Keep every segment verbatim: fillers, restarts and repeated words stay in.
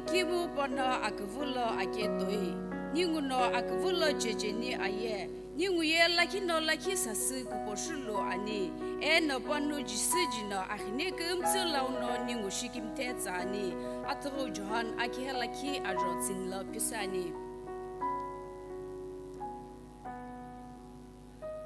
Kimu pano aküvü lo ake toi, ningu no aküvü lo checheni aye, ningu ye lakhi no lakhi sasü kuposhulu ani, eno panu jisü jino akhine kümtsü launo ningu shikimthe tsani, atughu Johan akhe lakhi ajo tsini lo pisani.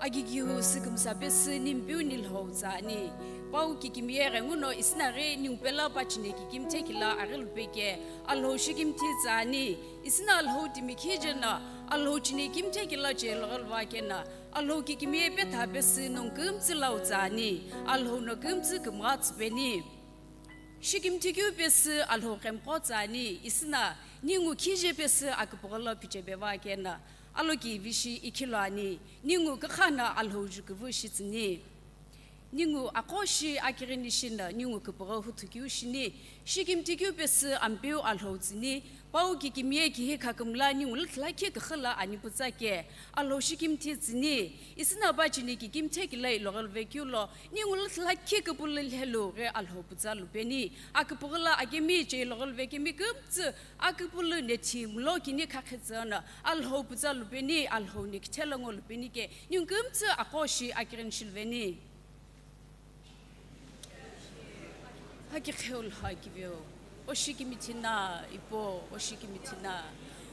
Agigihu sükümsa pesü nimpeu nilhou tsani. Pau kikimiye ghenguno isinaghi niupela pachine kikimthe kila aghelupeke, Alhou shikimthi tsani. Isina Alhou timi khijena, Alhou chine kimthe kila che loghelva kena, Alhou kikimiye petha pesü nongkümtsü lau tsani, Alhou no kümtsü kümgha tsüpeni. Shikimthi keu pesü Alhou kemqo tsani, isina ningu khije pesü aküpügholo phichepeva kena, aloki vishi ikhilo ani, ningu kükhana Alhou juküvü shitsüni. Ningu aqo shi akighini shina, ningu küpüghü huthu keu shini, shikimthi keu pesü Ampeu Alhou tsüni, pau kikimiye kihi khakümla ningu lüthla khi küxüla ani pütsa ke, Alhou shikimthi tsüni, isina pachine kikimthe kila iloghelve keu lo, ningu lüthla khi küpülü lhelu ghi Alhou pütsa lupeni, aküpüghüla akemi che iloghelve kemi kümtsü, aküpülü nethi mulo kini khakhetsü no Alhou pütsa lupeni, Alhou nikithe lo ngo lupeni ke, ningu kümtsü aqo shi akighini shiluveni. Hakikheu lho akiveu, oshikimithi na, ipo, oshikimithi na.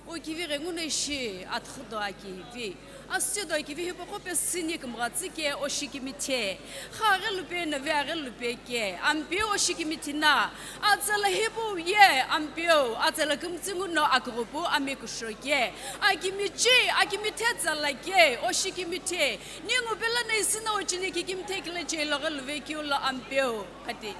Okivi ghenguno ishi, atughudo akivi. Asüdo akivi hipaqo pesü ni kümgha tsüke oshikimithi. Kha aghelupeno ve aghelupeke, Ampeu oshikimithi na. Atsala hipau ye, Ampeu, atsala kümtsü nguno aküghupu ame kushoke. Akimichi, akimithe tsala ke, oshikimithi. Ningu pela na isina ochine kikimthe kila che loghelve keu lo Ampeu, kati.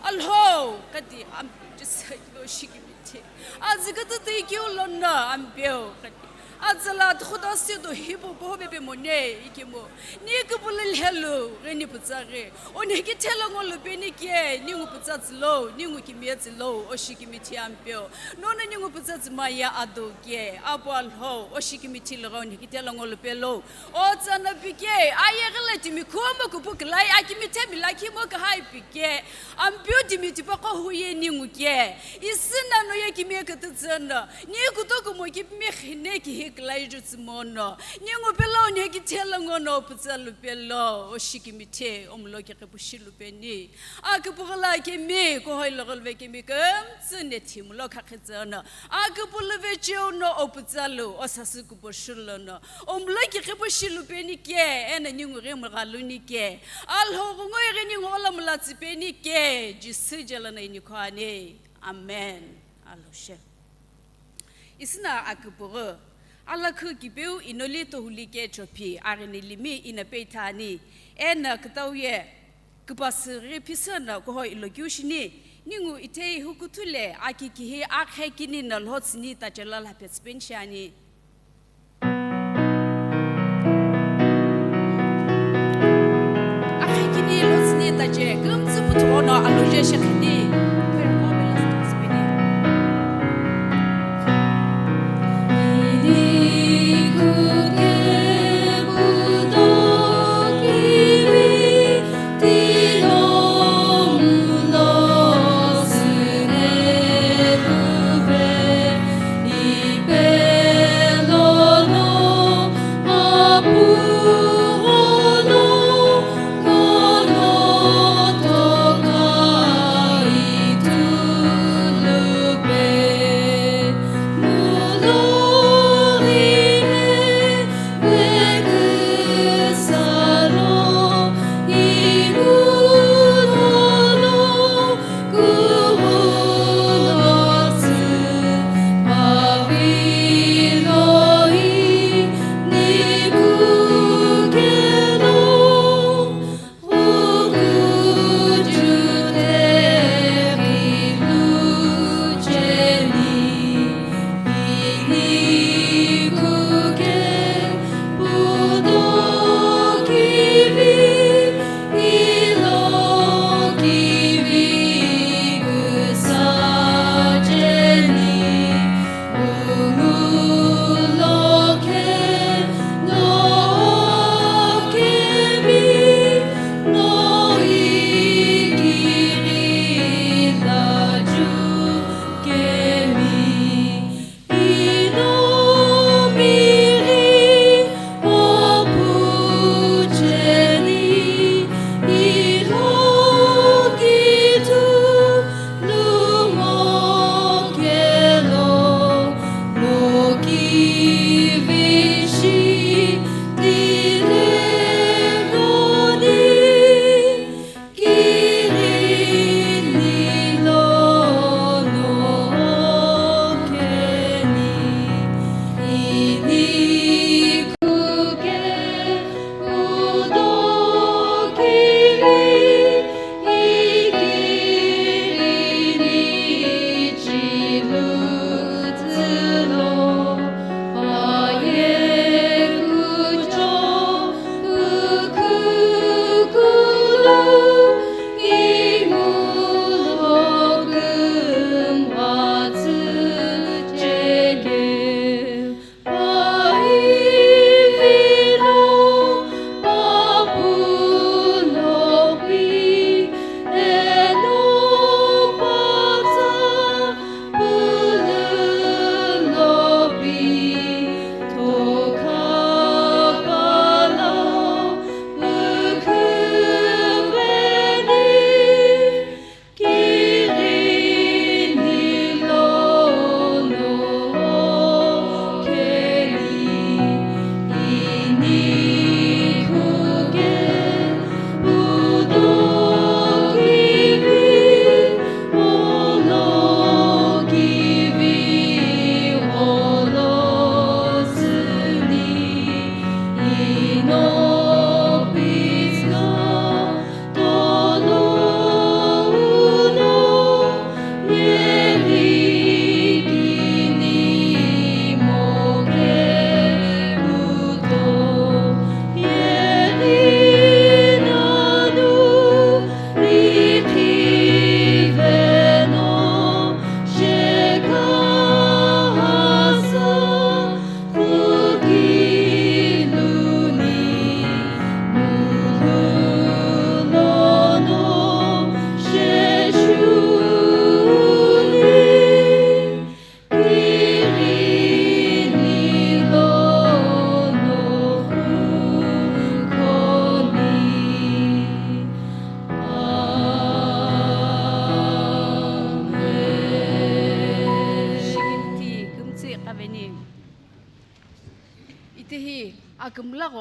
Alhou, kati, Ampeu, jisü oshikimithi. Azü kütütü ikeu lono Ampeu, kati. Atsala atughudo asüdo hipau poho pepe mone ikemu. Ni küpülü lhelu ghi ni pütsa ghi. Onhekithe lo ngo lupeni ke, ningu pütsa tsülo, ningu kimiye tsülo, oshikimithi Ampeu. Nono ningu pütsa tsüma ye ado ke, apo Alhou, oshikimithi lo ghi onhekithe lo ngo lupelo. Otsana pike, aye ghila timi khumo kupu kilai, akimithe milakhi mo kahai pike. Ampeu timi tipaqo hu ye ningu ke. Isina no ye kimiye kütütsü no. Ni kutoku mo kipimi khine kihi kilai jutsü mono. Ningu pelo onhekithe lo ngono pütsa lupelo. Oshikimithi, omulo kiqi pushi lupeni. Aküpüghüla kemi, kuhoi loghelve kemi kümtsü nethi mulo khakhetsü no. Aküpülü vecheo no opütsa lu, osasü kuposhulu no. Omulo kiqi pushi lupeni ke, eno ningu ghi mugha luni ke. Alhou ghungu ghi ningu ola mula tsüpeni ke, jisü jela no inikho ani. Amen. Alhou she. Isina aküpüghü, alakhü kipeu inoli tohuli ke chophi, aghini limi ina peithani, eno kütau ye, küpasü ghi phisü no kuhoi ilo keu shini, ningu ithei hukuthu le aki kihi akhe kini no lhotsüni tachela lhaphe tsüpeni shiani. Akhekini lotsüni tache, kümtsü puthugho no aloje shekheni.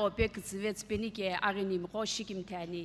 Ope kütsüve tsüpeni ke aghini miqo shikimthi ani.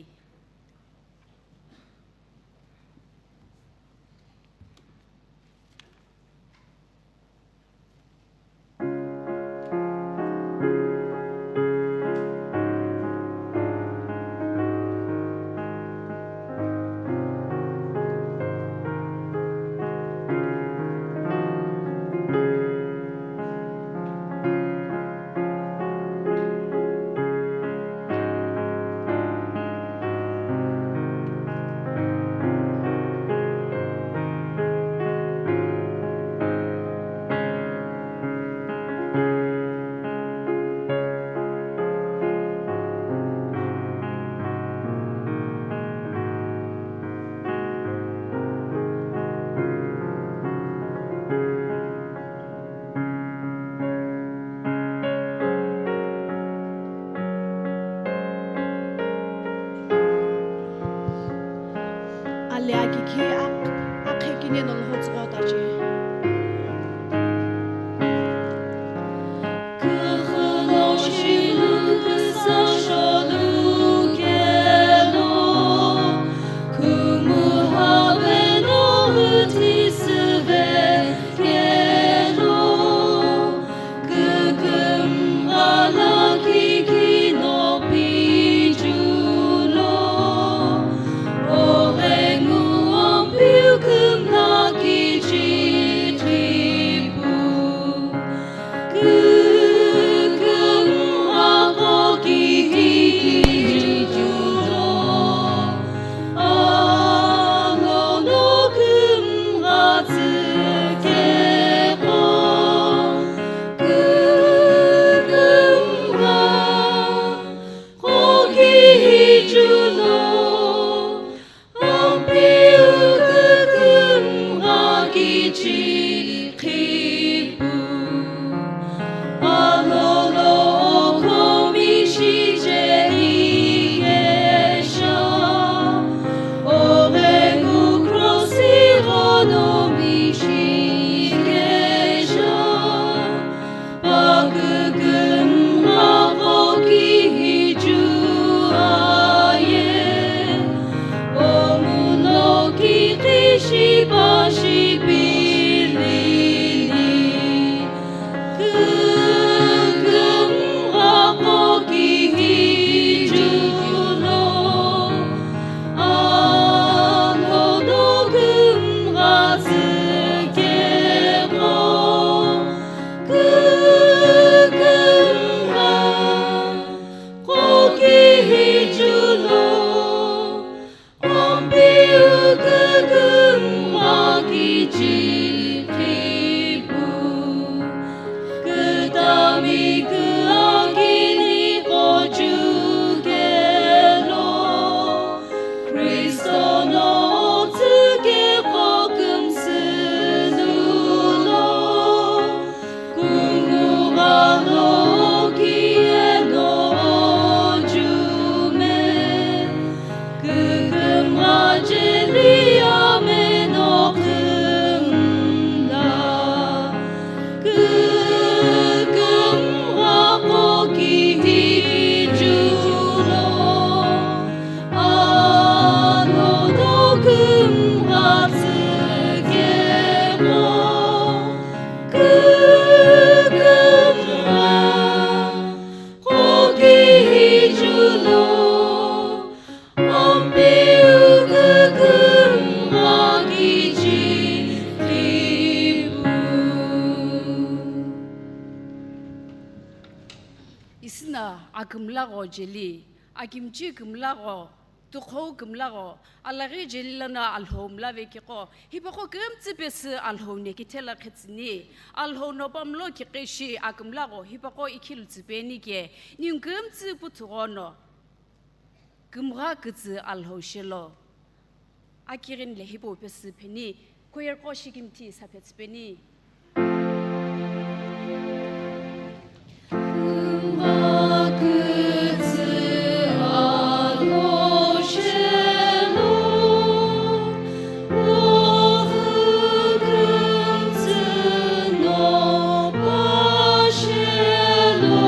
Ale akikhi ak-, akhe kine no lhotsügho tache. Ishi no akümla gho jeli, akimchi kümla gho, tukhou kümla gho, alaghi jeli lono Alhou mla vekigho, hipaqo kümtsü pesü Alhou no kithela khetsüni, Alhou no pamlo kiqi shi akümla gho, hipaqo ikhilu tsüpeni ke, ningu kümtsü puthu ghono. Kümgha kütsü Alhou shelo. Akighini le hipau pesü pheni, choir qo shikimthi sa phetsü peni. Kümgha kütsü Alhou shelo, loghi kümtsü no pa shelo.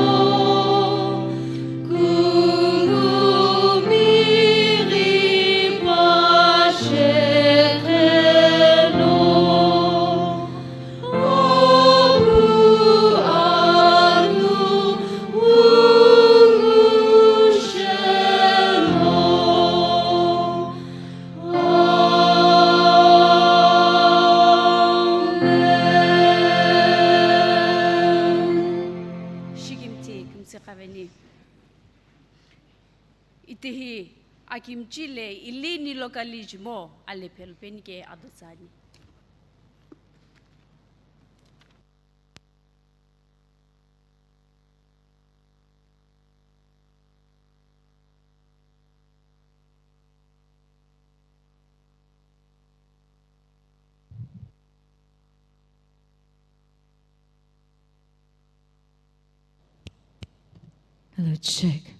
Itehi akimchi le ili nilo kali jimo alephelu penike ado tsüani. Hello, check.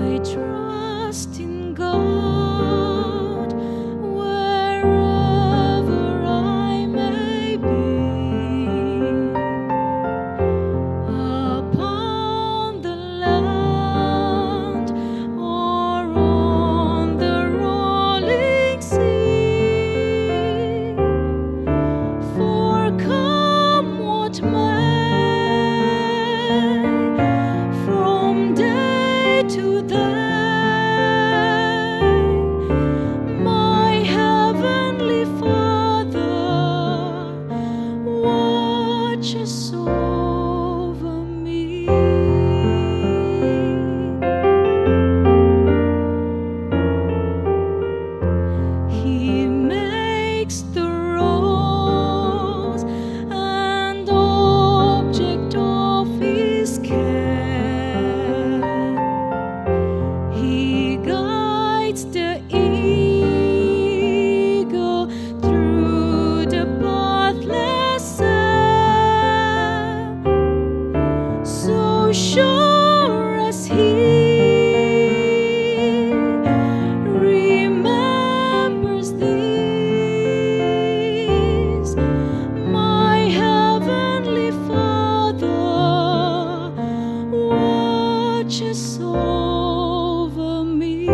I trust in God wherever I may be, upon the land or on the rolling sea. For come what may, from day to day, my heavenly Father watches over me. He makes the rose an object of his care. He guides the eagle through the pathless sand. So sure as he remembers this, my heavenly Father watches over me.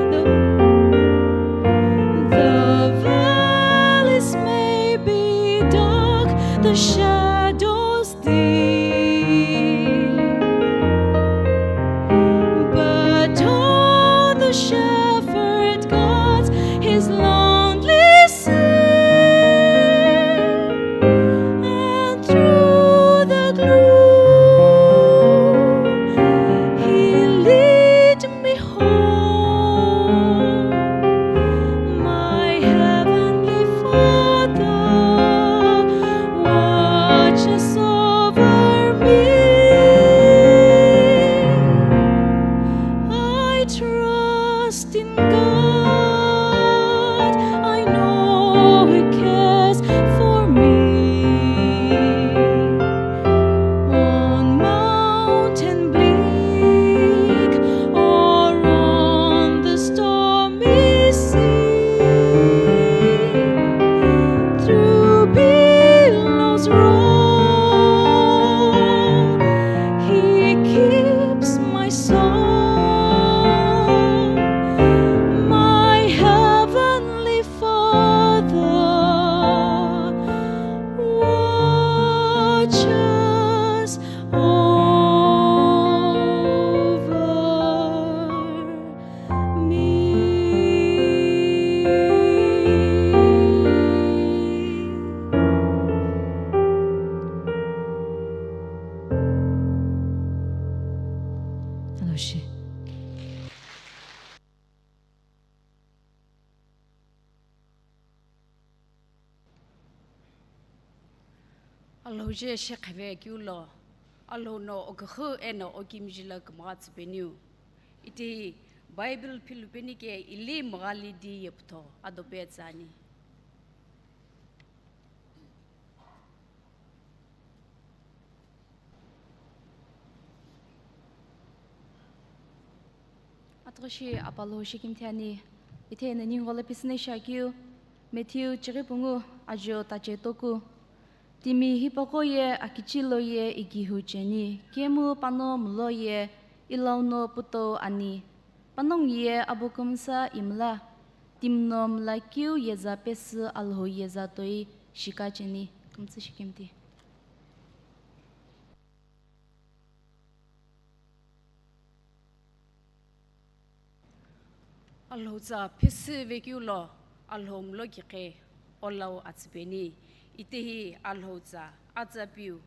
The, the valleys may be dark, the shadows deep, but oh, the shepherd guards his lonely sheep, and through the gloom he lead me home. My heavenly Father watches over me. I trust in God, I know He cares for me. On mountain bleak or on the stormy sea, through billows roar, He keeps my soul. My heavenly Father watches over me. Hello, she. Alhou je shekheve keu lo, Alhou no oküxü eno okimiji lo kümgha tsüpeniu. Itehi Bible philu penike ili mghali di yepütho adope tsüani. Atughushi apalo shikimthi ani, itheno ningu lo pisüni shiakeu, Matthew chighi pungu ajo tache toku. Timi hipaqo ye akichi lo ye ikihu cheni, kemu pano mulo ye ilau no putou ani. Panongu ye abu kümsa imla, timi no mlakeu yeza pesü Alhou yeza toi shika cheni. Kümtsü shikimthi. Alhou tsa phisü vekeu lo Alhou mlo kiqe olau atsüpeni. Itehi Alhou tsa atsapiu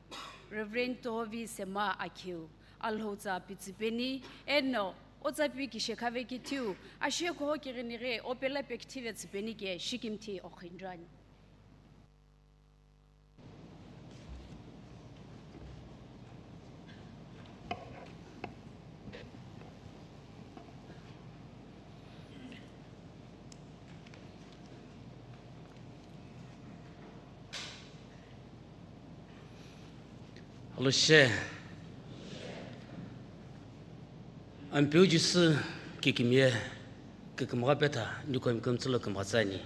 Reverend Tohovi Sema Akheu Alhou tsa pitsüpeni, eno otsapiu kishekha vekithiu ashe koho kighinighi opela pekithive tsüpeni ke shikimthi okhindrani. Alhou she. Ampeu Jisü kikimiye kükümgha petha nikomi kümtsü lo kümgha tsüani.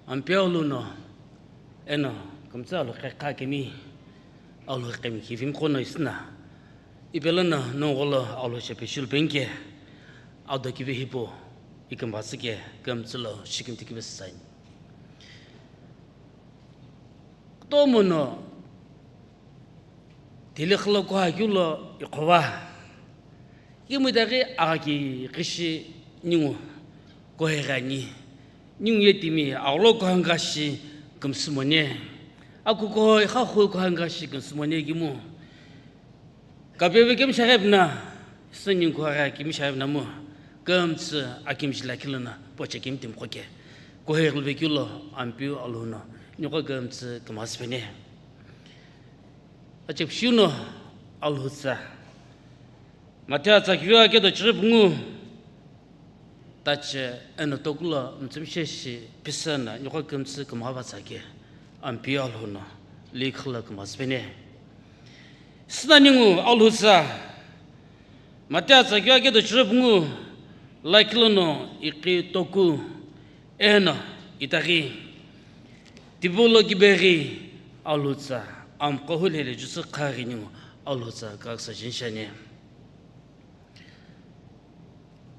Ampeu Alhou no eno kümtsü Alhou qhekha kemi Alhou qhemi kivimqo no isüna. Ipe lono nongu lo Alhou shepe shulu penike ado kive hipau ikümgha tsüke kümtsü lo shikimthi kive süsani. Kutomo no tili khülo kuha keu lo iqhova. Kimidaghi aghaki kishi ningu koheghi ani. Ningu ye timi agholo kuha ngashi kümsü mone. Akukuho ikhakhu kuha ngashi kümsü mone kimu. Kapeve kemi shaghepu na, sü ningu kuha kimi shaghepu na mu, kümtsü akimshi lakhi lono poche kemi timi qoke. Koheghi vekeu lo Ampeu Alhou no niqo kümtsü kümgha süpeni. Achepishiu no Alhou tsa. Mathiu tsa kiveo akedo chighi pungu. Tache eno toku lo mütsümshe shi phisü no niqo kümtsü kümgha va tsake. Ampeu Alhou no likhi lo kümgha süpeni. Süna ningu Alhou tsa. Mathiu tsa kiveo akedo chighi pungu. Lakhi lono iqi toku. Eno itaghi. Tipau lo kibeghi Alhou tsa amqo hu lhele Jisü khaghi ningu Alhou tsa kaksa jinshani.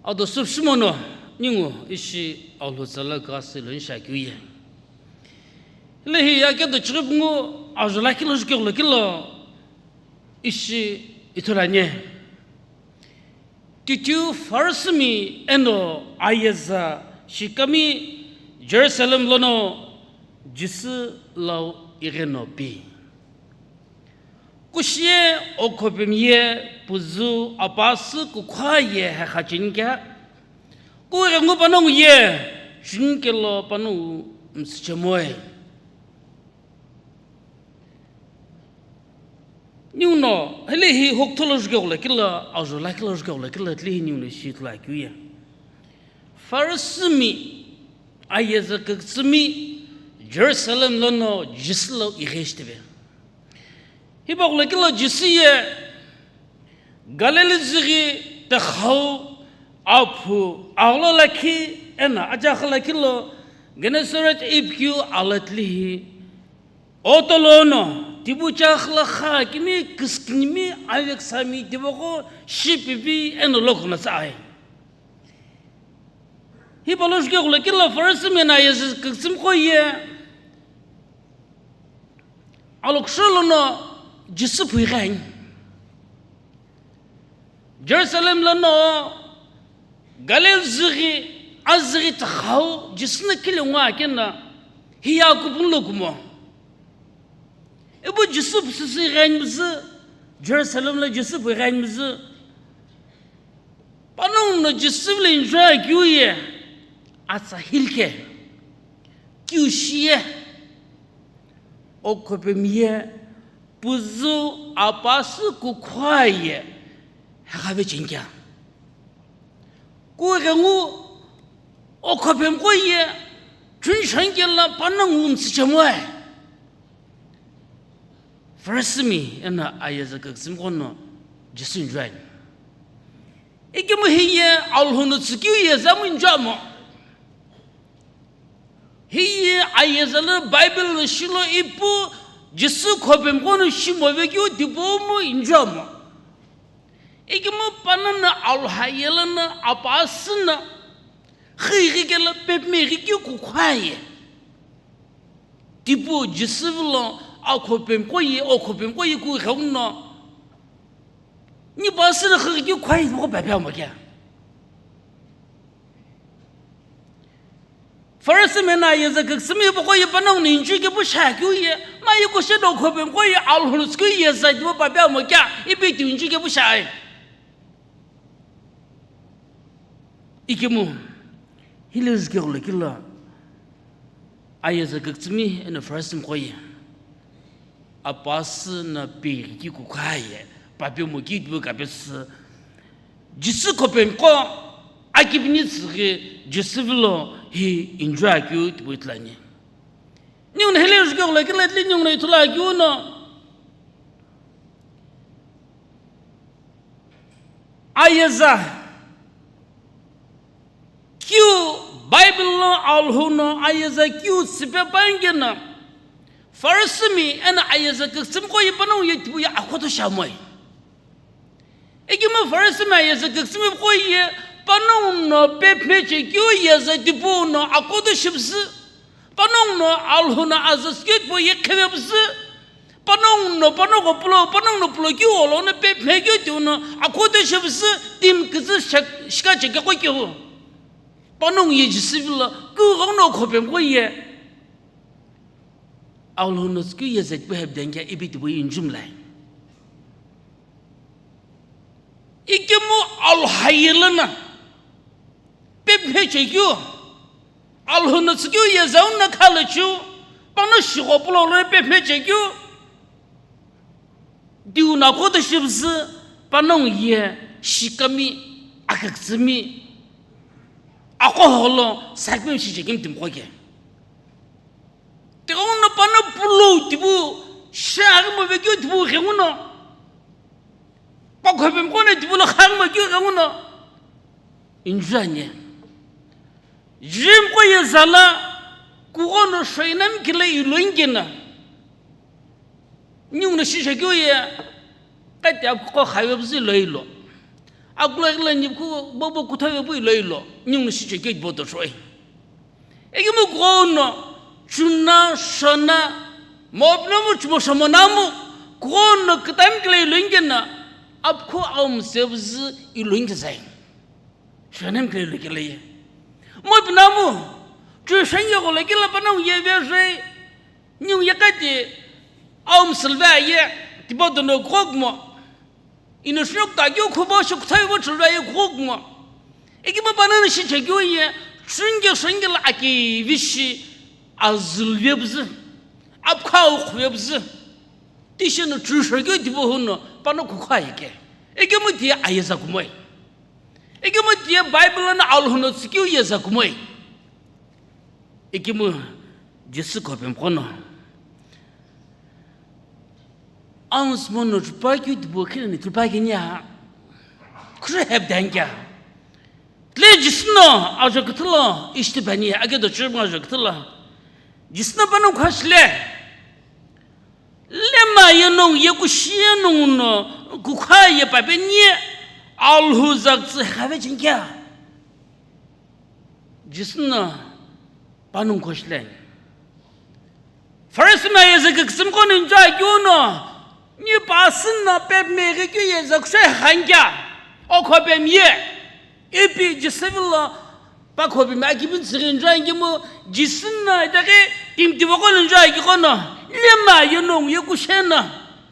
Ado süpshimono ningu ishi Alhou tsa lo kaksa lo insha keu ye. Hile hi akedo chighi pungu ajo lakhi lo jukeghi lo kilo ishi ithulu ani. Tithiu Farisimi eno ayeza shikemi Jerusalem lono Jisü lau igheno pi. Kushi ye okhopemi ye puzu apasü kukhua ye hekha cheni kea, kughengu panongu ye cheni kelo panongu mtsüchemoe. Ninguno hile hi hokutho lo jukeghi lo kilo, ajo lakhi lo jukeghi lo kilo, tile hi ninguno ishi ithulu akeu ye. Farisimi ayeza küktsümi Jerusalem lono Jisü lo ighi shithive. Hipau lo kilo Jisü ye Galilee züghi tekhau aphu agholo lakhi eno achakhü lakhi lo Gennesaret ipikeu alatli hi Oto lono tipu chakhü lakha kimi küsükinimi aveksami tipaqo shipivi eno lokuno tsa ai. Hipau lo jukeghi lo kilo Farisimi eno ayeza küktsümiqo ye alokusho lono Jisü phui ghi ani. Jerusalem lono Galilee züghi azüghi tsakhau Jisü no kile ngwa kena hiya kupun lo kumo. Ipu Jisü püsüsü ighi ani müzü, Jerusalem lo Jisü phui ghi ani müzü. Panongu no Jisü vilo enjoy keu ye atsa hilke keu shi ye okhopemi ye puzu apasü kukhua ye hekhave cheni kea. Kughengu okhopemiqo ye chuni cheni kelo panongu mtsüchemoe. Farisimi eno ayeza küktsümiqo no Jisü enjoy ani. Ikemu hiye Alhou no tsükeu ye zamu enjoy mo. Hiye ayeza lo Bible lo shilo ipu Jisü khopemiqo no shimo vekeu tipau mu enjoy mo. Ikemu panongu no Alhou aye lono apasü no xighi kelo pepimi ighi keu kukhua ye. Tipu Jisü vilo akhopemiqo ye, okhopemiqo ye kughengu no. Ni pasü no xighi keu kukhua ye tipaqo pepe amo kea. Farisimi eno ayeza küküsümi hipaqo ye panongu no inju kepu shiakeu ye, ma ye kushe no khopemiqo ye Alhou no tsükeu yeza tipau pape amo kea, ipi tiu inju kepu shiae. Ikemu, hile jukegholo kilo, ayeza küküsümi eno Farisimiqo ye apasü no pighi kikukha ye, pape amo keu tipau kapesü, Jisü khopemiqo akipini tsüghi Jisü vilo hi inju akeu tipau ithulu ani. Ninguno hile jukegholo kilo tile ninguno ithulu akeu no, ayeza keu, Bible lo Alhou no ayeza keu tsüpe panke no, Farisimi eno ayeza küküsümiqo ye panongu ye tipau ye akhoto shiamoe. Ikemu Farisimi ayeza küküsümiqo ye panongu no pephe chekeu yeza tipau no akhoto shipüsü, panongu no Alhou no aza tsükeu tipau ye qhivepüsü, panongu no panongu pulo, panongu no pulo keu olo no pephe keu tiu no akhoto shipüsü, timi kütsü shak-, shika chekeqo keu. Panongu ye Jisü vilo kughengu no khopemiqo ye Alhou no tsükeu yeza tipau hepideni kea ipi tipau ye inju mlae. Ikemu Alhou aye lono pephe chekeu, Alhou no tsükeu yeza uno khalocheu, pano shigho pulo lono pephe chekeu, tiu no akhoto shipüsü, panongu ye shikemi, aküküsümi, aqo holo sakimi shichekemi timiqo ke. Tighenguno pano pulo tipau shi aghimo vekeu tipau ghenguno, pa khopemiqo no tipau lo khaghi mo keu ghenguno inju ani. Jimiqo yeza lo kughengu no shoinami kile ilo inkeno, ninguno shichekeu ye, kati aphuqo khayepüzü ilo ilo, akulo ghilo nipukhu bobo kuthavepu ilo ilo, ninguno shichekeu tipau to shoe. Ikemu kughengu no chuna, shona, mopno mu chumoshamo namu, kughengu no kütami kile ilo inkeno, aphuqo aumsepüzü ilo inkezai. Shoinami kile ilo kile ye. Mopno mu chushonye gholo kile panongu ye vejoi, ningu ye kati aumsülve aye, tipau dono kughengu mo. Ino shino kuta keu khubo shi kuthavi vo chulva ye kughengu mo. Ikemu panongu no shichekeu ye, chunge shonge lo akivi shi azülvepüzü, aphuqo aukhuwepüzü, tishi no chushokeu tipau huno pano kukha ye ke. Ikemu tiye ayeza kumoe. Ikemu tiye Bible lono Alhou no tsükeu yeza kumoe. Ikemu Jisü khopemiqo no, ansümo no chupa keu tipau khilani chupa kenia, khushu hepideni kea. Tile Jisü no ajo küthü lo ishi tipani, ake do church mo ajo küthü lo. Jisü no panongu khuashile. Lema ye nongu ye kushiye nongu no kukha ye pape nie Alhou zaktsü hekhave cheni kea. Jisü no panongu khuashile. Farisimi ayeza küküsümiqo no inju akeu no, ni pasü no pephe meghi keu yeza kusho hekhani kea, o khopemi ye. Ipi Jisü vilo pa khopemi akipini tsüghi inju ani ikemu, Jisü no itaghi timi tipaqo lo inju ani iqo no, lema ye nongu ye kushe no,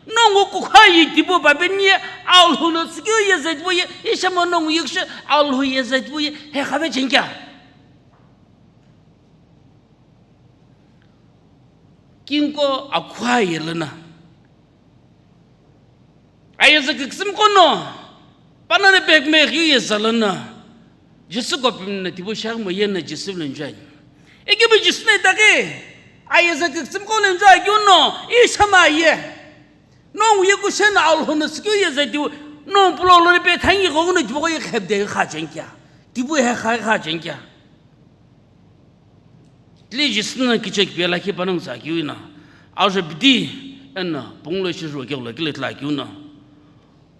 nongu kukha ye tipau pape nie, Alhou no tsükeu yeza tipau ye, ishamo nongu ye kushe Alhou yeza tipau ye hekhave cheni kea. Kinko akhu aye lono, ayeza küküsümiqo no, panongu no pephe meghi yeza lono, Jisü khopemi no tipau shiaghimo ye no Jisü vilo inju ani. Ikemu Jisü no itaghi ayeza küküsümiqo lo inju akeu no, ishamo aye, nongu ye kushe no Alhou no tsükeu yeza tipau, nongu pulo lono pethangi ghenguno tipaqo ye khepide kha cheni kea, tipau hekha kha cheni kea. Tile Jisü no kichekipela ki panongu tsü akeu no, ajo bidi eno pungu lo ishi jukegholo kile tile akeu no,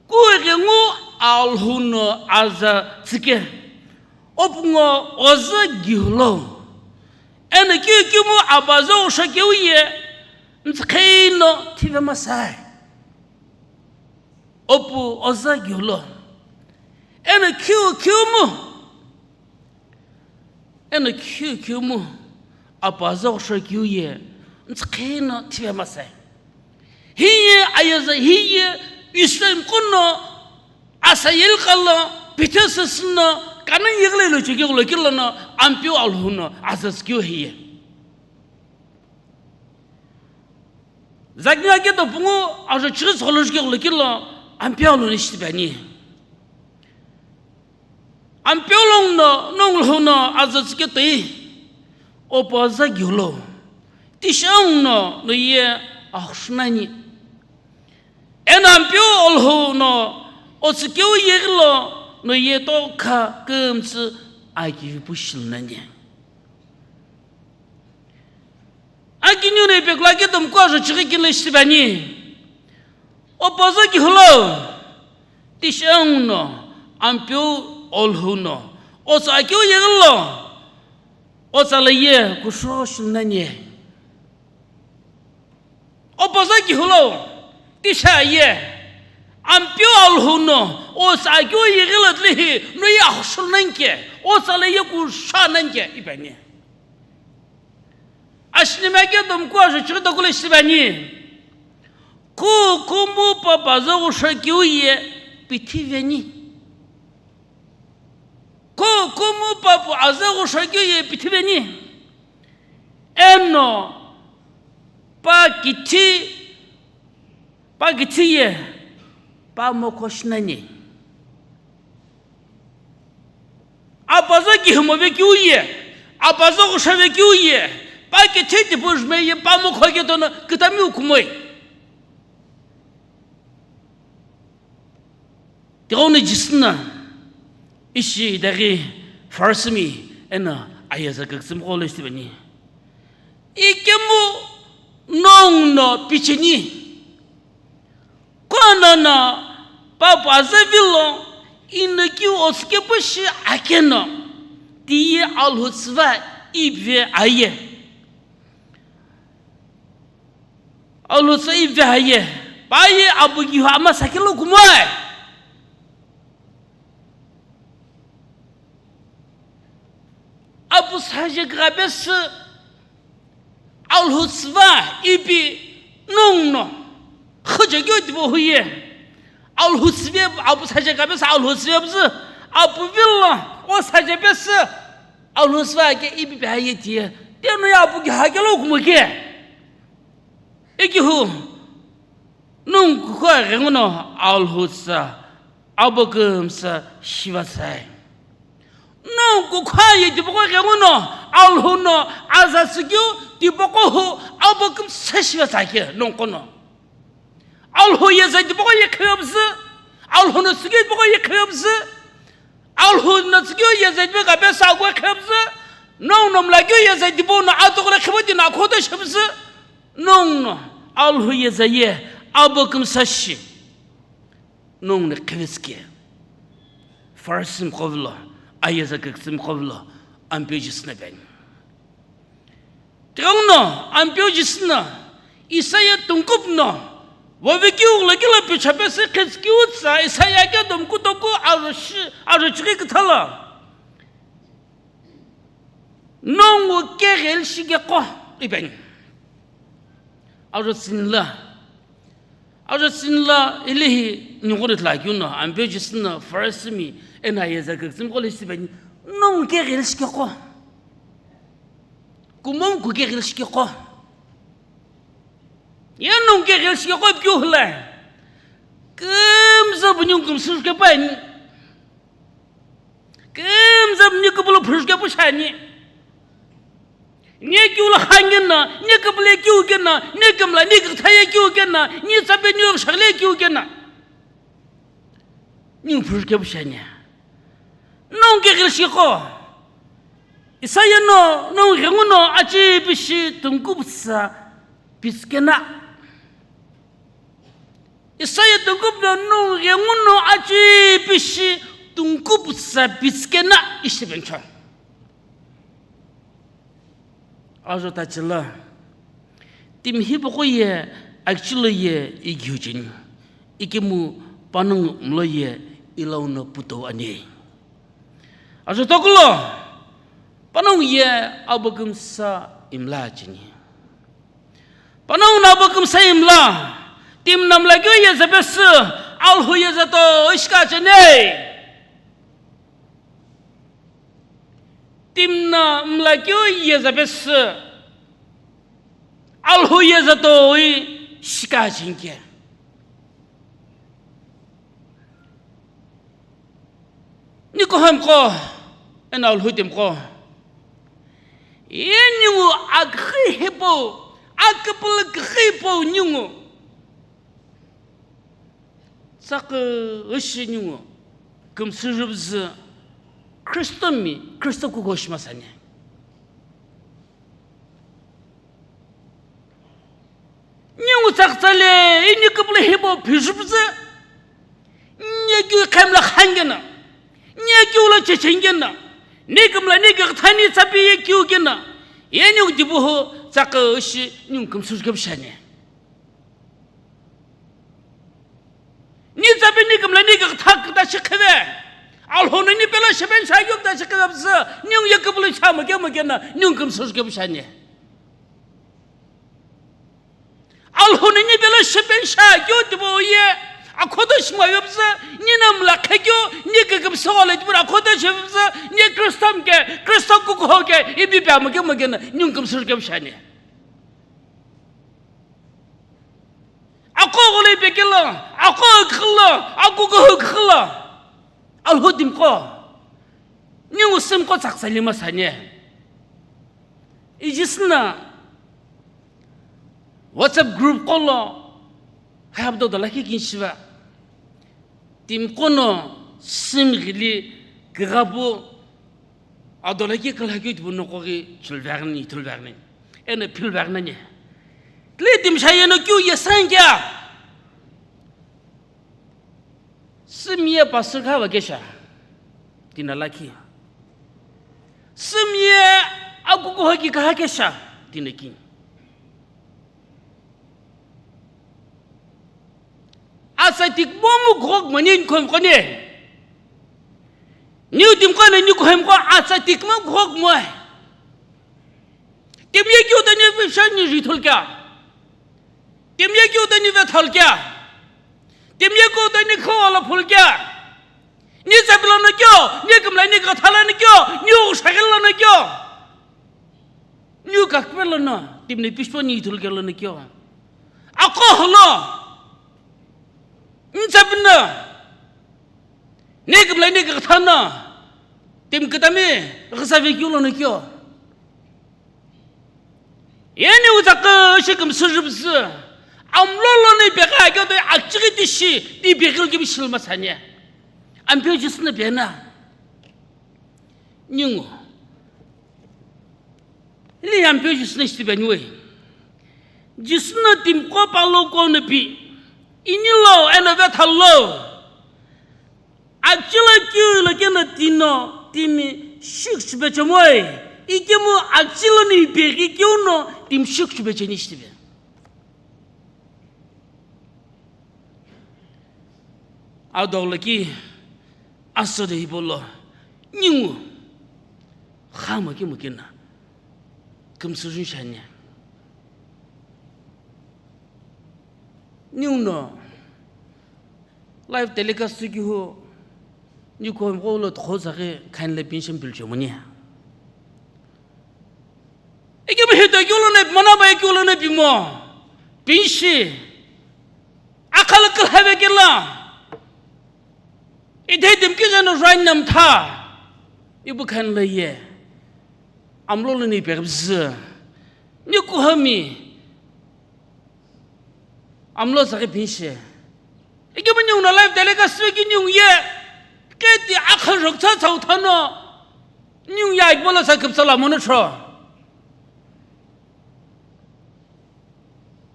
kughengu Alhou no aza tsüke, opu ngo oza ghiulo, eno keu ikemu abaza osho keu ye, ntsükhei no thive masae. Opu oza ghiulo, eno khiu khiumu, eno khiu khiumu, Apu aza ghusho keu ye ntsükheno thive masai. Hiye ayeza hiye Israel mkhono asayeli kalo pithe sesüno Kanan yeghile lo chekeghulo kilono Ampeu Alhou no aza tsükeu hiye. Zaki ngake topungu ajo chighi tsügholo jukeghulo kilo Ampeu Alhou no ishi tipani. Ampeu Alhou no, nongu Alhou no aza tsüke toi, opu aza kihulou, tishi angu no no ye axu nani. Eno Ampeu Alhou no otsükeu yeghilo no ye tokha kümtsü akivipu shilu nani. Akiniu no ipekula ke tomku ajo chighi kilo ishi tipani. Opu aza kihulou, tishi angu no, Ampeu Alhou no, otsa akeu yeghilo, otsa lo ye kushou shilu nani. Opu aza kihulou, tishi aye, Ampeu Alhou no, otsa akeu yeghilo tilehi, no ye axu shilu nani ke, otsa lo ye kushou nani ke, ipeni. Ashinime ake tomku ajo chighi toku lo ishi tipani. Khukumu papu aza ghusho keu ye pithi veni. Khukumu papu aza ghusho keu ye pithi veni. Eno pa kithi, pa kithi ye pa mokho shi nani. Apu aza kihimo vekeu ye, apu aza ghusho vekeu ye, pa kithi tipau jume ye pa mokho ke tono kütamiu khumoi. Tighenguno Jisü no ishi itaghi Pharisimi eno ayeza kükütsümi qo lo ishi tipeni. Ikemu nongu no picheni. Kuana no papu aza vilo, ino keu otsükepu shi akeno, tiye Alhou tsüva ipi ve aye. Alhou tsüva ipi ve aye. Pa ye apu kihu ama sakelo kumoi. Apu saje ghabesü Alhou tsüva ipi nongu no. Khüjo keu tipau huye. Alhou tsüve, apu saje ghabesü Alhou tsüve püzü. Apu vilo, o saje pesü. Alhou tsüva ke ipi pe aye tiye. Teno ye apu kihu akelo kumo ke. Ikihu. Nongu kukhu aghenguno Alhou tsü, abo kümsü shiva tsai. Nongu kukhu aye tipaqo ghenguno Alhou no aza tsükeu tipaqo hu abo kümsü shiva tsai ke nongu kono. Alhou yeza tipaqo ye khivepüzü, Alhou no tsükeu tipaqo ye khivepüzü, Alhou no tsükeu yeza tipaqo ghabesü akeu khivepüzü, nongu no mlakeu yeza tipaqo no atogho lo khivo tino akhoto shivepüzü. Nongu no Alhou yeza ye abo kümsü shi. Nongu no khivetsüke. Pharisimi qo vilo, ayeza kükütsümi qo vilo, Ampeu Jisü no ipeni. Tighenguno Ampeu Jisü no, Isaiah tungkupu no, vovekeu ghulokilo pichapesü khetsükeu tsa Isaiah ke tomku toku ajo shi, ajo chighi küthalo. Nongu keghelshi keqo ipeni. Ajo tsünilo. Ajo tsünilo ilehi ninguno ithulu akeu no, Ampeu Jisü no Pharisimi eno ayeza kükütsümi qo lo ishi tipeni. Nongu keghelshi keqo. Kumomu kughelshi keqo. Ye nongu keghelshi keqo ipikeu hula. Kümzü bu ningu kümsü jukepu ani. Kümzü ni küpülü phüzükepu shiani. Ni keu lo khange na, ni küpülü keu ke na, ni kümla ni küthaye keu ke na, ni tsape ni shaghile keu ke na. Ni phüzükepu shiani. Nongu keghelshi keqo. Isaiah no, nongu ghenguno achi pishi tungkupu tsa pitsükena. Isaiah tungkupu no nongu ghenguno achi pishi tungkupu tsa pitsükena ishi tipeni cho. Ajo tachila. Timi hipaqo ye, akichilo ye, ikiu cheni. Ikemu panongu mlo ye, ilau no putou ani. Ajo tokulo, panongu ye abo kümsü imla cheni. Panongu no abo kümsa imla, timi no mlakeu yezapesü, Alhou yezato ishi ka cheni. Timi no mlakeu yezapesü, Alhou yezato ishi ka cheni ke. Nikuhemiqo, eno Alhou timiqo, ye ningu aküxü hipau, aküpülü küxü hipau ningu, tsaküxü ningu kümsüjüpüzü Khristomi, Khristo kuko shimasani. Ningu tsakütsale, ini küpülü hipau phijüpüzü, ni keu khemla khan kena, ni keu lo chechen kena, ni kümla ni kükthani tsapi ye keu kena, ye ningu tipuhu tsaküxü ningu kümsüjü kepishani. Ni tsapi ni kümla ni kükthak küta shi kheve. Alhou no ni pelo shipen sha keu küta shi kheve püzü, ningu ye küpülü sha mükemükena, ningu kümsüjü kepishani. Alhou no ni pelo shipen sha keu tipau ye, akhoto shima yopüzü, ni no mla khe keu, ni kükümsügho le tipau akhoto shipüzü, ni Khristo mke, Khristo kukuho ke, ipi pe mükemükena, ningu kümsüjü kepishani. Aqo gholo ipekelo, aqo ikhilo, akukuho ikhilo. Alhou timiqo, ningu sümqo tsakütsale masani. Ijisü no WhatsApp group qo lo, khapdo dola ki kinshiva. Timiqo no sümghili kighapu, adola ki khalhakeu tipau noqo ghi chulveaghini, ithulveaghini. Eno philveaghini ani. Tile timi sha yeno keu ye san kea. Sümye pastor kha va kesha. Tina lakhi. Sümye akukuho ki kha kesha. Tina ki. Atsa tikmo mu ghok mani nkhom kone. Niu timiqo na Nikuhemiqo atsa tikmo ghok moe. Timi ye keu ta ni vishani rithul kea. Timi ye keu ta ni vethal kea. Timi ye keu ta ni khawala phul kea. Ni tsapilo no keo, ni kümla ni kathala no keo, ni ushagil no keo. Niu kakpelo no, timi no pishpo ni ithul kelo no keo. Aqo holo. Ntsapino. Ni kümla ni kathano. Timi kütami, ghisa ve keu lo no keo. Yeni uza kü shi kümsüjüpüzü. Amlo lo ni pekha keo to akchighi tishi, ni pekha kemi shilma sani. Ampeu Jisü no pena. Ningu. Ili ampeu Jisü no ishi tipeni we. Jisü no timiqo palo ko no pi. Ini lo eno vethal lo. Achilo keu lo keno tino timi shikshipechemoi. Ikemu achilo ni ipeghi keu no timi shikshipecheni ishi tipe. Adoglo ki asodo hipaulo ningu khama kemu kena kümsüjü shani. Ninguno live telecast sükihu Nikuhemiqo lo tokho zaghi khanle pinshi pilchemuni. Ikemu hito keu lo ne pimona ba keu lo ne pimo. Pinshi. Akhala khalhave kela. Ithe timi kije no rani namtha. Ipu khanle ye. Amlo lo ni pegibzü. Nikuhemi. Amlo tsaghi pinshi. Ikemu ninguno live telecast süki ningu ye. Keti akha rokcha chau thano. Ningu ye ikbolo sa küpsala mono tro.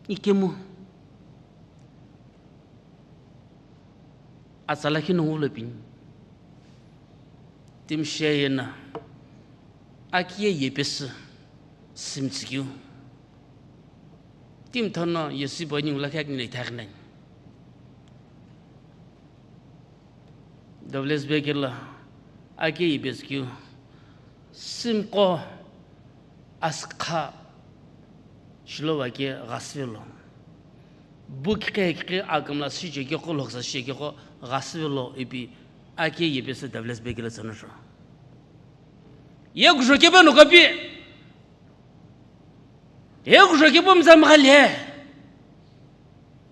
Ikemu. Atsa lakhi no ngulo pini. Timi shi yena. Akiye yepesü. Simtsükeu. Timi thono Yesu bo ningu lakhi akini ithaghinani. Dobles bekela. Akiye yepesü keu. Simqo. Askha. Shilo ake ghasüvelo. Bukhe khe akümla shichekegho, lhoksa shichekegho, ghasüvelo ipi ake yepesü Davilas bekele tsünocho. Ye kujo kepe no kapi. Ye kujo kepe mzamghale.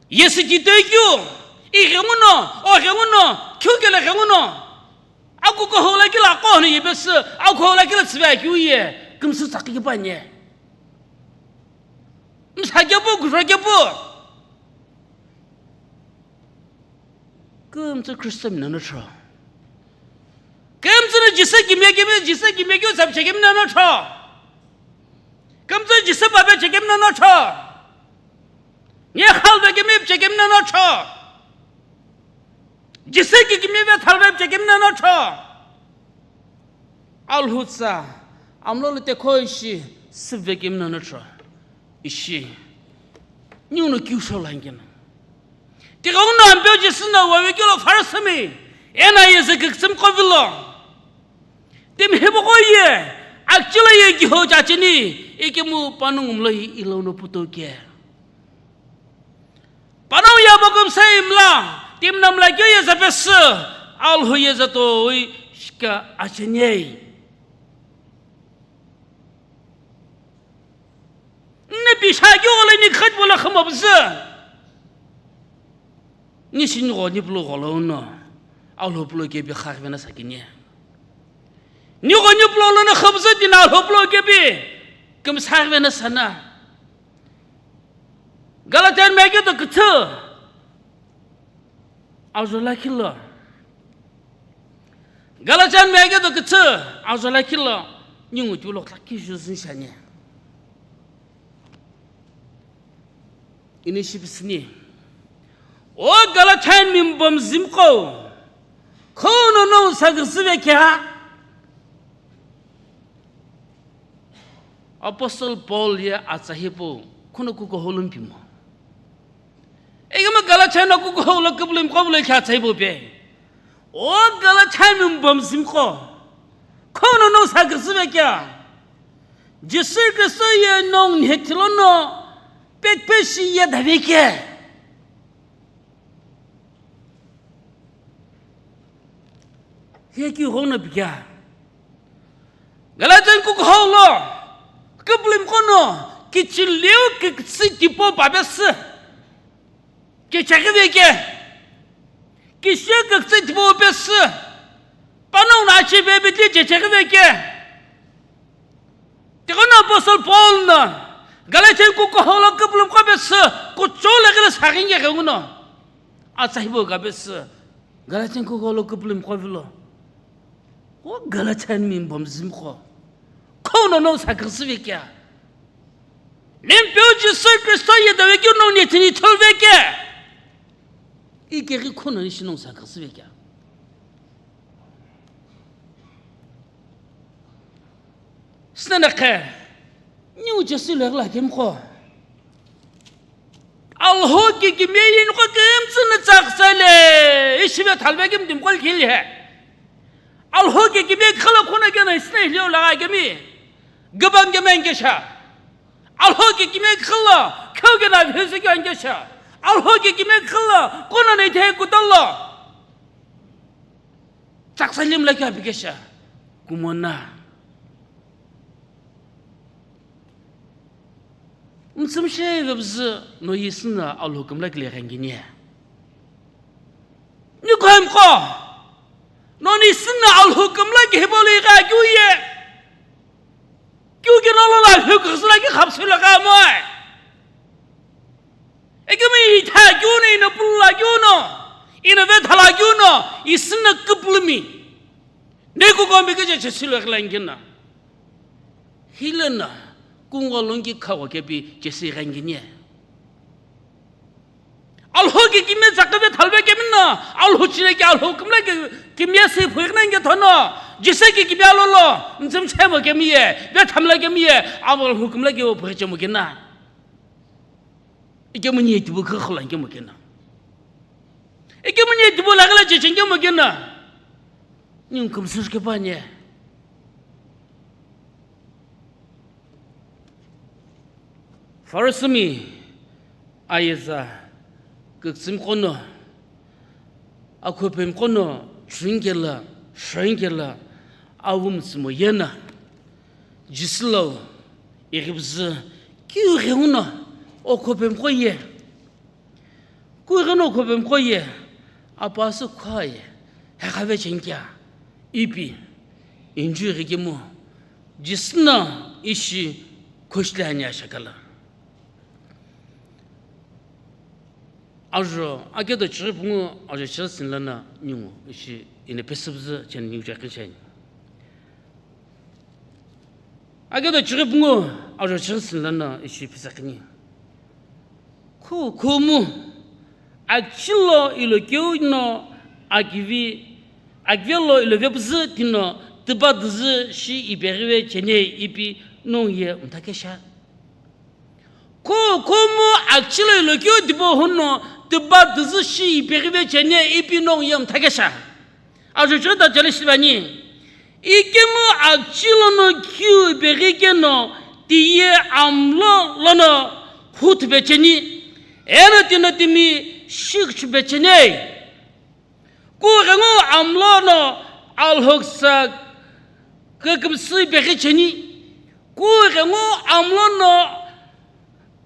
Ye sitito kyu. I ghenguno, o ghenguno, kyu kele ghenguno. Aku kohou lakila kono yepesü, aku kohou lakila tsüve akeu ye, kümsü tsakhi kepanye. Msa kepu, kujo kepu. Kümtsü Kristo minono tho. Kümtsü no Jisü kimye kemi, Jisü kimye keu tsapche kemi nono tho. Kümtsü Jisü pape che kemi nono tho. Nye khalve kemi che kemi nono tho. Jisü ki kimye ve thalve che kemi nono tho. Alhutsa, amlo lo tekho ishi, süvekemi nono tho. Ishi. Niu no kiu sho langena. Tighenguno ampeu Jisü no wawe kilo pharasami. Ena yeze küktsüm kovilo. Timi hebo ko ye. Akchila ye kiho chachini. Ikemu panungumlo hi ilo no puto ke. Panongu ya bokum sa imla, timnamla kyo ye zapesü, Alhou ye zatoi shika achenei. Nne pisha kyo gole ni khat bola khama bzü. Ni shin go ni plo golo no, Alhou plo kebi khagvena sakini. Ni go ni plo lo na khabzü dina Alhou plo kebi, küm sagvena sana. Galatian mege do küthü. Azola kilo. Galatian mege do küthü. Azola kilo. Ningu tulo tlaki juzin shani. Ini shibisini. O Galatian mimbom zimko. Kono no sagzüve kya? Apostle Paul ye atsa hipau, khuno kukuhou lo mpimo. Egama Galatian kukuhou lo kübului mkhobulo khe atsa hipau pe. O Galatian mimbom zimko. Khuno no sagzüve kya? Jisü Kristo ye nong nhetilono pekpeshi ye daveke. Heki ghona bikya. Galatian kukuhou lo, kübului mkhono, kichiliu kikitsi tipo babesü. Kechakiveke. Kishe kikitsi tipo besü. Panongu na achi bebitli chechakiveke. Tighenguno Apostle Paul no, Galatian kukuhou lo kübului mkho besü, kuchou le gele saghinge ghenguno. Atsa hipau ka besü, Galatian kukuhou lo kübului mkho vilo. O Galatian mimbom zimko. Kono no sagzüve kya? Nimpeu Jisü Kristo ye daveke no nethini tholveke. Ikeghi khuno ni shi no sagzüve kya? Snanakhe, niu Jisü lo ghila kemkho. Alhou ki kimye yinko kümtsü na tsaksa le, ishive thalve kim dimkol khil he. Alhou ki kimye khalo khona kena isna hilio laga kemi. Gabam kemen kesha. Alhou ki kimye khalo, kheu kena phese kyan kesha. Alhou ki kimye khalo, kono ne the kutalo. Tsaksa limla kya pikesha kumona. Mtsümshe vebzü no yisina Alhou kümla kile ghangini. Ni khoimkho. No ni sina Alhou kümla ki hiboli gha kyu ye. Kyu ki no lo la huk ghzla ki khapsula gha moi. Ekemi itha kyuno, ina pulla kyuno, ina vethala kyuno, isina küpülümi. Neku kombi ke che chesilo ekhlangina. Hilena, kungo longi khawa kepi chesi ghanginie. Alhou ki kimye tsakave thalve kemino, Alhou chile ki Alhou kümla ki kimye se phuignange thono, jise ki kimye lolo, nzim chemo kemiye, vethamla kemiye, Alhou kümla ki phuichemo kina. Ikemu ni itibu kha khula ikemu kena. Ikemu ni itibu lagala chechengemu kena. Ni kumsur ke panye. Farisimi ayeza küktsümiqo no, akhopemiqo no, chünikela, shünikela, awu mütsümo yena, Jisü lo ighipuzü keu ghenguno okhopemiqo ye, keu ghenguno okhopemiqo ye, apasü khua ye, hekhave chenikia, ipi, inju ighikemu, Jisü no ishi khoshile ani ashakala. Ajo, akedo chighi pungu, ajo chighi sinlana ningu, ishi ina pesüpüzü cheni ningu chakhi cheni. Akedo chighi pungu, ajo chighi sinlana ishi pesükhini. Khu, khumu, akchilo ilo keu no akivi, akivelo ilo vepüzü tino, tiba dizü shi ipeghive cheni ipi nongu ye mthakesha. Kho, khomu akchilo ilo keu tipau huno, tiba dizü shi ipeghive cheni ipi nongu ye mthakesha. Ajo chighi ta chale shivani. Ikemu akchilo no keu ipeghi keno, tiye amlo lono huthupe cheni. Eno tino timi shikchupe cheni. Kughengu amlo no alhoksa kükümsü ipeghi cheni. Kughengu amlo no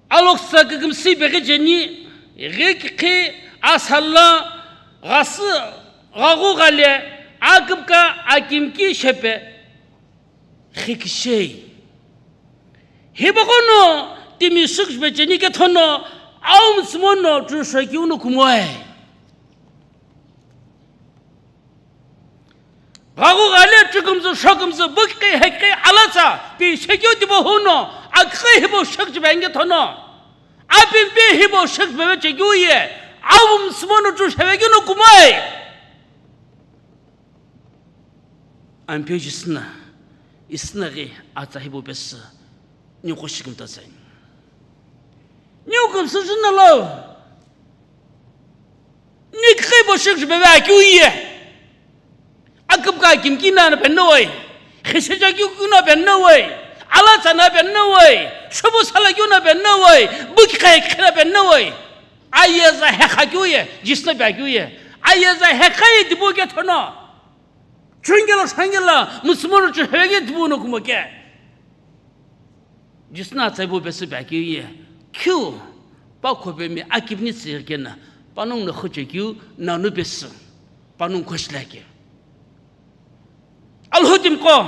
alhoksa kükümsü ipeghi cheni. Ghikhi asala ghasü ghaghu ghale aküpka akimki shepe. Xikishei. Hipaqo no timi shikchupe cheni kethono, awu mütsümo no chüshokeu no kumoe. Ghaghu ghale chükümzü, shokümzü, bukhi, hekhi, alatsa, pi shekeu tipau huno, akhi hipau shikchupe ani kethono, apimpi hipau shikchupe chekeu ye, awu mütsümo no chüshokeu no kumoe. Ampeu Jisü no, Jisü no ghi atsa hipau pesü, niqo shikimta tsai. Niu kümsü jüna lo, ni kikhipo shikchupe akeu ye. Aküpka akimki na penno woi, khishecha keu keu na penno woi, alatsa na penno woi, shopu sala keu na penno woi, bukhi khe na penno woi. Ayeza hekha keu ye, Jisü no pi akeu ye. Ayeza hekha ye tipau kethono. Chünikela, shünikela, mütsümo no chüshokeu tipau no kumo ke. Jisü no atsa hipau pesü pi akeu ye. Keu, pa khopemi akipni tsüghikena, panongu no khuchekeu, nanu pesü, panongu khoshile ake. Alhou timiqo,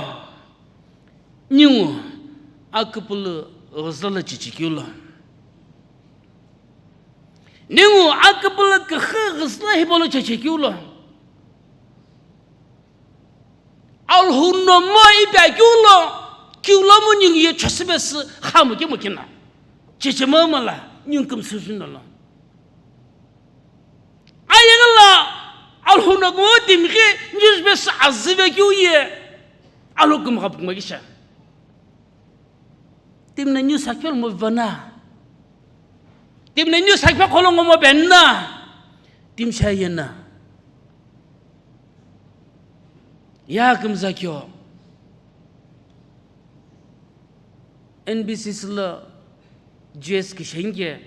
ningu aküpülü ghüzüla chechekeu lo. Ningu aküpülü küxü ghüzüla hipau lo chechekeu lo. Alhou no mo ipi akeu lo, keu lo mo ningu ye chesü pesü khamu kemu kina. Chechemamala, ningu kümsü jüna lo. Ayeghi lo, Alhou no kumo timi ghi, niu pesü azüve keu ye, Alhou kümgha pukuma kisha. Timi no niu sakhi lo mo vana. Timi no niu sakhi kholo ngo mo penna. Timi shaye na. Ya kümza keu. N B C C lo J S kishenge.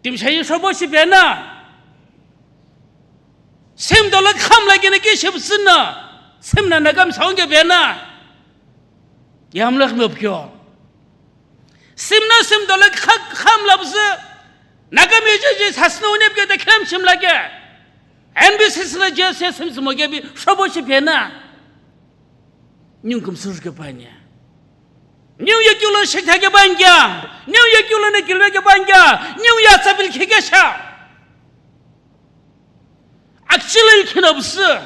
Timi shaye shobo shi pena. Sim dolo kham la kena ke shepsina. Sim na nagam saunge pena. Yamlak mopkyo. Sim na sim dolo kha-, kham la bzu. Nagam eje je sasna une pke de khlem shim la ke. N B C C lo J S sim simo ke bi shobo shi pena. Niu kümsü jü kepani. Niu ye keu lo shekha kepani kya. Niu ye keu lo ne kilme kepani kya. Niu ye atsa bil khikesha. Akchilil khina bsü.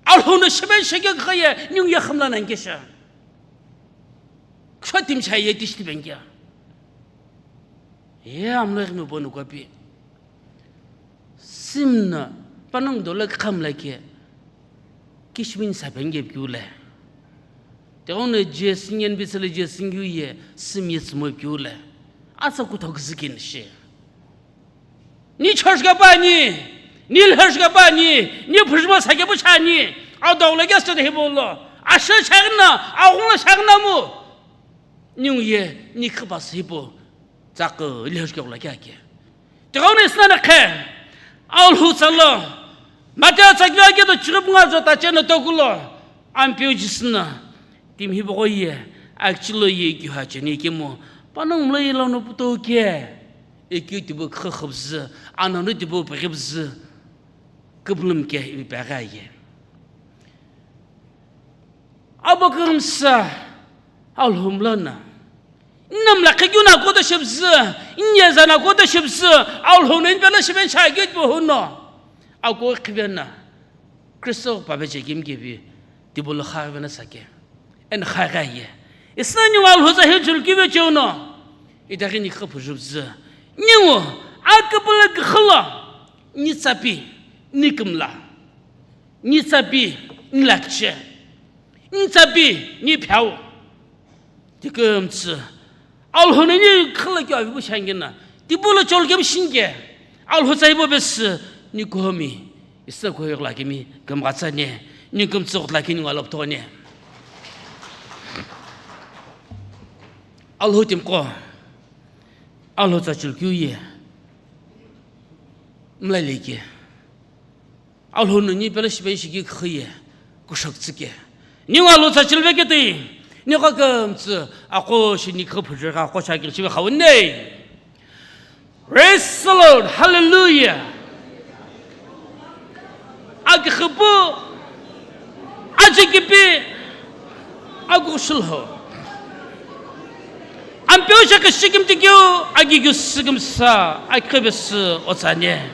Alhou no sheben sheke khaye niu ye khamla nang kesha. Kshwa timi shaye tish tiben kya. Ye amlo khime bonu kopi. Sim na panang dolo kham la ke kishmin sapen ge piu le. Te ono je singen bi sele je singyu ye sim ye simo piu le. Asa kuthok zikin shi. Ni church ka pani, ni lhurch ka pani, ni phujma sa ke puchani, a dawla ke sta de bolo. Asha chagna, a gula chagna mu. Ningu ye ni khipasü hipau tsaqü ilihojukegho lakhi ake. Tighenguno isna nakhe, Alhou tsa lo, Mateo tsakilo ake do chighipu nga zo tache no tokulo, Ampeu Jisü no, timi hipaqo ye, akchilo ye kihu acheni kemu, panongu mlo ye lono puto ke, ekeu tibu khükhübzü, anonu tibu püghibzü, küpülümi ke ipi peghi aye. Abo kümsa Alhou mlana. Nnam lakhi keu no akoto shibzü, nnyeza no akoto shibzü, Alhou no npelo shiben shagit bo huno. Ako khivena. Kristo pabe chekimkevi, tibolo khagvena sake. En khagha ye. Isna ningu Alhou tsa hi chulkive cheuno. Idaghi ni khapujubzü. Ningu, akapala khalo. Ni tsapi, ni kümla. Ni tsapi, ni lakche. Ni tsapi, ni phau. Tikümtsü. Alhou no ni khala keu avibu shangina. Tipolo chol kemi shinke. Alhou tsa ibo besi, ni komi. Isa koyok lakimi, kümghatsa ne. Ni kümtsü kutla kini ngalop to ne. Alhou timko. Alhou tsa chulkiu ye. Mlaleke. Alhou no ni pelo shipe shiki khüye, kushok tsüke. Ni wa lo tsa chilve ketei, ni kha kümtsü, aqo shi ni khü phujur kha aqo shaki shive khawun nei. Praise the Lord. Hallelujah. Akhipu, ajikipi, Agu shulho. Ampeu shaka shikim tikeu, agi gu sikim sa, akhibe si otsane.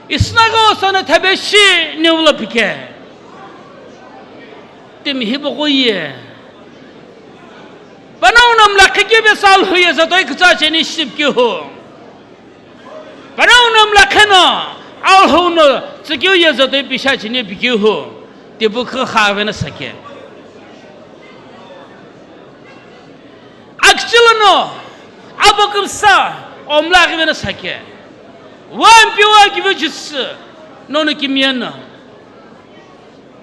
Isnaga osana thabe shi niula pike. Timi hibo goye. Panau nam la khike be sal huye zatoi kcha cheni ship ki ho. Panau nam la kheno, Alhou no, tsikeu ye zatoi pisha chini bikiu hu, tibu kha khavena sake. Akchilo no, abo kümsa, omla ghivena sake. Wa Ampeu agive Jisü, nono kimiye no.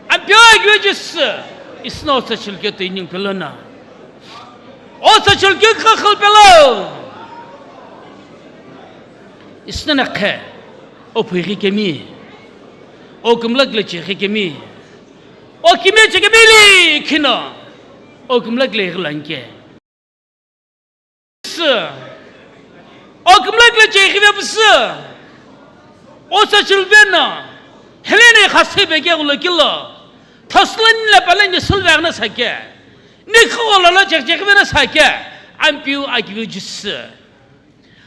Ampeu agive Jisü, isna otsa chilke to ining pelona. Otsa chilke kha khal pelo. Isna nakhe, o phuighi kemi. O kümlak le chighi kemi. O kimiye chighi kemi li khino. O kümlak le ghilanke. Sü. O kümlak le cheghi ve püsü. Otsa chilvena. Helene khase be ke ulo kilo. Thoslan le pale ni sulvena sake. Ni kholo lo chek chek vena sake. Ampeu agive Jisü.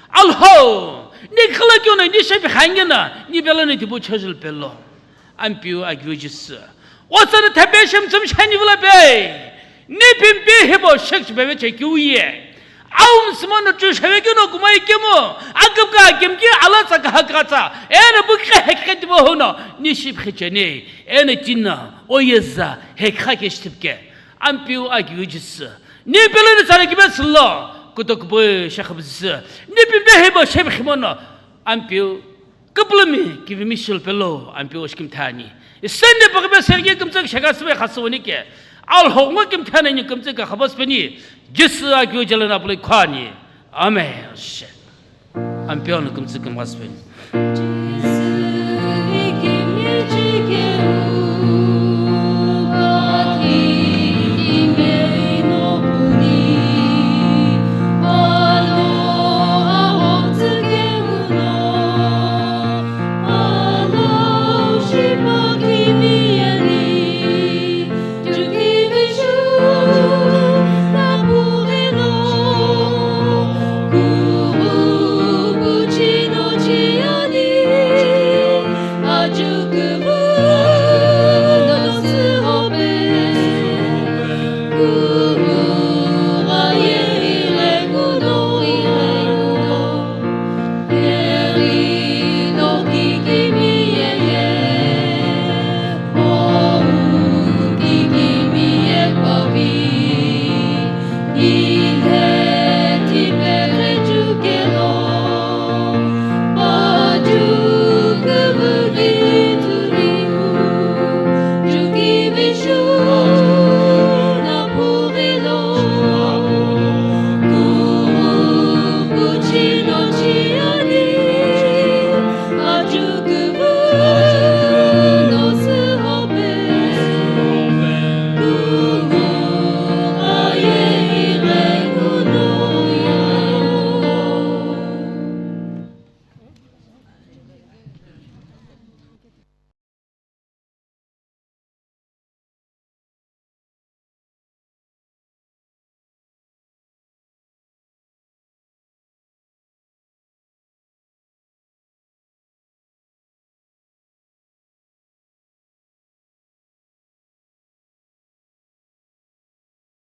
Alhou, ni khala keu no ni shepi khangena, ni pelo ni tibu chojul pelo. Ampeu agive Jisü. Otsana thape shem tsum shani vula pe. Ni pimpi hibo shek bebe che kiu ye. Aum smono chu shave keu no kumai kemo. Akap ka kim ki ala tsa ka hak tsa. Ena buk ka hek hek bo hono. Ni ship khechene. Ena tinna. Oyeza hek kha ke shtip ke. Ampeu agive Jisü. Ni pelo ni tsara kibe silo. Kutok bo shekhabzü. Ni pimpi hibo shep khimono. Ampeu. Küpülümi, kivimi shilpelo, Ampeu oshikimthani. Isende pagbe sergi kümtsük shaka sube khasüwani ke. Alhou ngo kimthani ni kümtsük khabas peni. Jisü agive jela na pulai khani. Amen. Ampeu no kümtsük kümgas peni.